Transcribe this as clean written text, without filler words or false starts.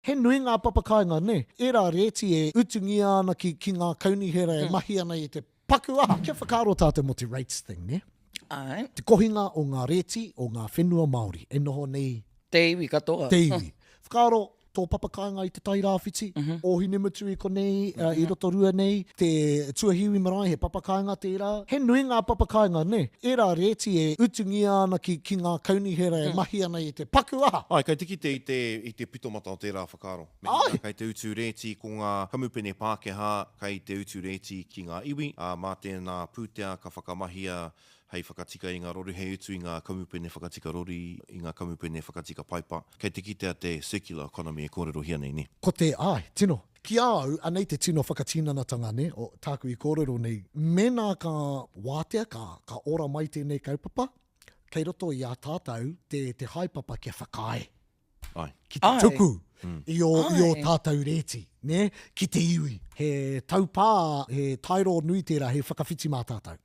He nui ngā papakāinga, nē? Ērā rēti e utungia ana ki, ki ngā kaunihera e mahi ana i te paku aha. Kia whakaaro tātou mō te rates thing, nē? Āe. Te kohinga o ngā rēti o ngā whenua Māori e noho nei. Te iwi katoa. Te iwi. Whakaaro, tō papakāinga i Te Tai Rāwhiti, Ōhinemutu i konei, i Rotorua nei, te Tuahiwi marae, he papakāinga tērā. He nui ngā papakāinga, nē? Ērā rēti e utungia ana ki, ki ngā kaunihera e mahi ana i te paku aha. Āe, kei te kite i te, i te pitomata o tērā whakaaro. Mehemea kei te utu rēti ko ngā kamupene Pākehā kei te utu rēti ki ngā iwi, ā, mā tēnā pūtea ka whakamahia hei whakatika i ngā rori, hei utu i ngā kamupene whakatika rori, i ngā kamupene whakatika paipa. Kei te kitea te circular economy e kōrerohia nei, nē? Ko te, āe, tino. Ki a au, anei te tino whakatinanatanga, nē, o tāku i kōrero nei, mēnā ka wātea, ka, ka ora mai tēnei kaupapa, kei roto i a tātou te, te haepapa kia whakaae. Ai. Ki te tuku i ō, i ō tātou rēti, nē, ki te iwi. He taupā, he taero nui tērā hei whakawhiti mā tātou.